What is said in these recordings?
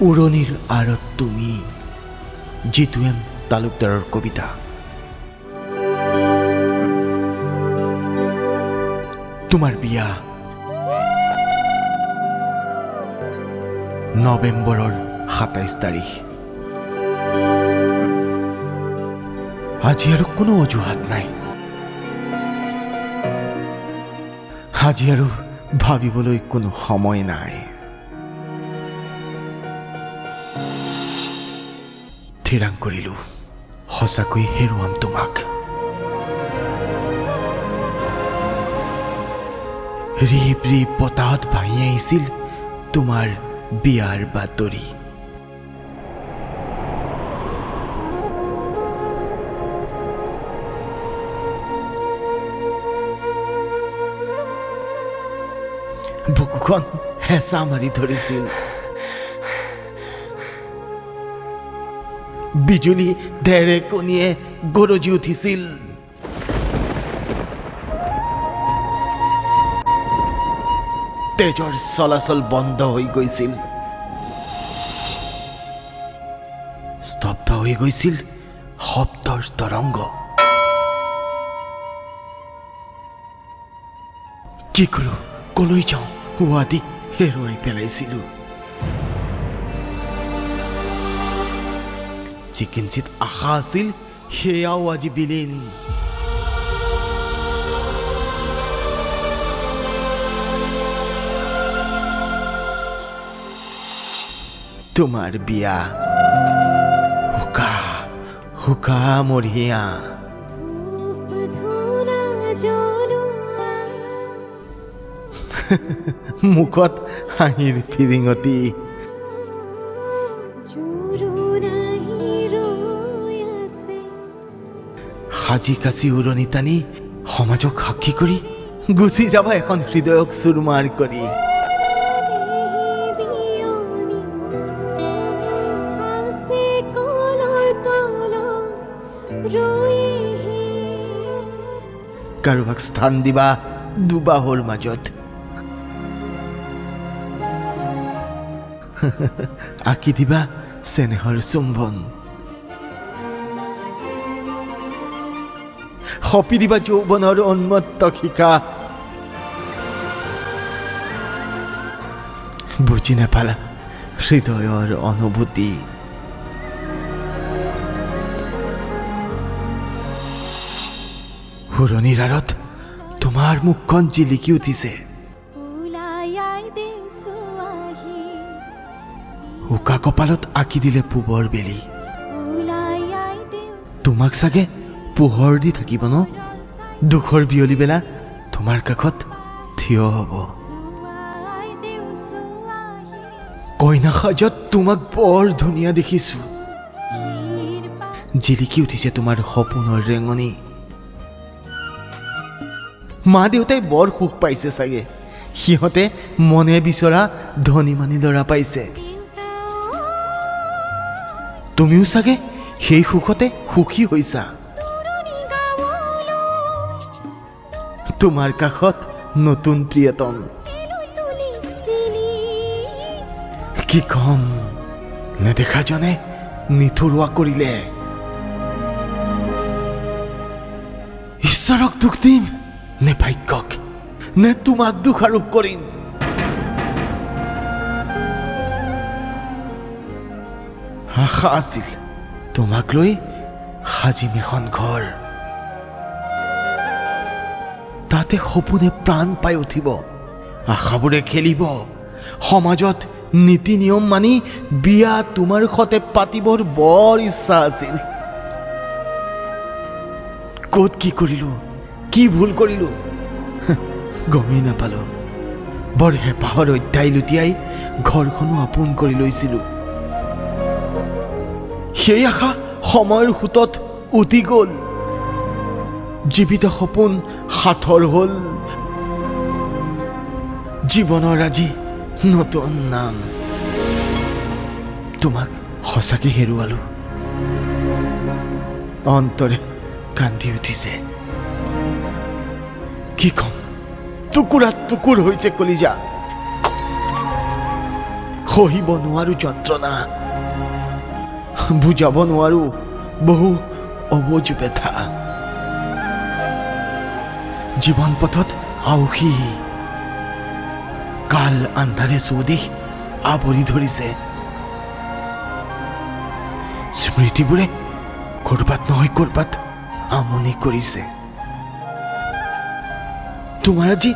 উৰণিৰ আঁৰত তুমি, জিতু এম তালুকদাৰৰ কবিতা। তোমাৰ বিয়া নৱেম্বৰৰ 27 তাৰিখ। আজি আৰু কোনো অজুহাত নাই, আজি আৰু ভাবিবলৈ কোনো সময় নাই। থিৰাং কৰিলোঁ, সঁচাকৈ হেৰুৱাম তোমাক। ৰিপ ৰিপ বতাহত ভাঁহি আহিছিল তোমাৰ বিয়াৰ বাতৰি। বুকুখন হেঁচা মাৰি ধৰিছিল। বিজুলী ঢেৰেকনিয়ে গৰজি উঠিছিল। তেজৰ চলাচল বন্ধ হৈ গৈছিল, স্তব্ধ হৈ গৈছিল শব্দৰ তৰংগ। কি কৰোঁ, কলৈ যাওঁ হোৱাদি হেৰুৱাই পেলাইছিলো। যি কিঞ্চিত আশা আছিল সেয়াও আজি বিলীন। তোমাৰ বিয়া হুকা হুকা মৰিয়া, মুখত হাঁহিৰ ফিৰিঙতি। সাজি কাচি উৰণি টানি সমাজক সাক্ষী কৰি গুচি যাবা এখন হৃদয়ক চুৰমাৰ কৰি। কাৰোবাক স্থান দিবা দুবাহুৰ মাজত। আঁকি দিবা চেনেহৰ চুম্বন, সপি দিবা যৌৱনৰ উন্মত্ত শিকা। বুজি নাপালা হৃদয়ৰ অনুভূতি। সুৰণিৰ আঁৰত তোমাৰ মুখখন জিলিকি উঠিছে। উকা কপালত আঁকি দিলে পূবৰ বেলি। তোমাক চাগে পোহৰ দি থাকিব ন? দুখৰ বিয়লি বেলা তোমাৰ কাষত থিয় হ'ব। কইনা সাজত তোমাক বৰ ধুনীয়া দেখিছো। জিলিকি উঠিছে তোমাৰ সপোনৰ ৰেঙনি। মা দেউতাই বৰ সুখ পাইছে চাগে, সিহঁতে মনে বিচৰা ধনী মানি ল'ৰা পাইছে। তুমিও চাগে সেই সুখতে সুখী হৈছা। তোমাৰ কাষত নতুন প্ৰিয়তম। কি কম, নেদেখাজনে নিথৰুৱা কৰিলে। ঈশ্বৰক দুখ দিম নে ভাগ্যক, নে তোমাক দোষাৰোপ কৰিম? আশা আছিল তোমাক লৈ সাজিম এখন ঘৰ, তাতে সপোনে প্ৰাণ পাই উঠিব, আশাবোৰে খেলিব। সমাজত নীতি নিয়ম মানি বিয়া তোমাৰ সতে পাতিবৰ বৰ ইচ্ছা আছিল। ক'ত কি কৰিলোঁ, কি ভুল কৰিলোঁ গমেই নাপালোঁ। বৰ হেঁপাহৰ অধ্যায় লুটিয়াই ঘৰখনো আপোন কৰি লৈছিলোঁ। সেই আশা সময়ৰ সোঁতত উটি গ'ল। জীৱিত সপোন সাঁথৰ হ'ল। জীৱনৰ আজি নতুন নাম। তোমাক সঁচাকে হেৰুৱালোঁ। অন্তৰে কান্দি উঠিছে। কি ক'ম, টুকুৰা টুকুৰ হৈছে কলিজা। সহিব নোৱাৰো যন্ত্ৰণা, বুজাব নোৱাৰো বহু অবুজ ব্যথা। জীৱন পথত আউসী কাল আন্ধাৰে চৌদিশ আৱৰি ধৰিছে। স্মৃতিবোৰে ক'ৰবাত নহয় ক'ৰবাত আমনি কৰিছে। তোমাৰ আজি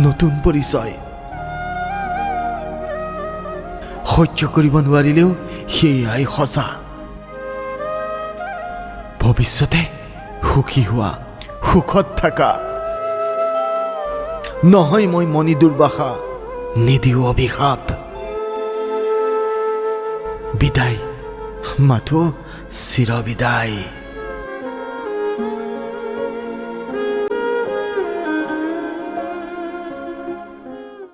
নতুন পৰিচয়, সহ্য কৰিব নোৱাৰিলেও সেয়াই সঁচা। ভৱিষ্যতে সুখী হোৱা, সুখত থাকা। নহয় মই মণি দুৰ্বাসা, নিদিওঁ অভিশাপ। বিদায়, মাথো চিৰবিদায়।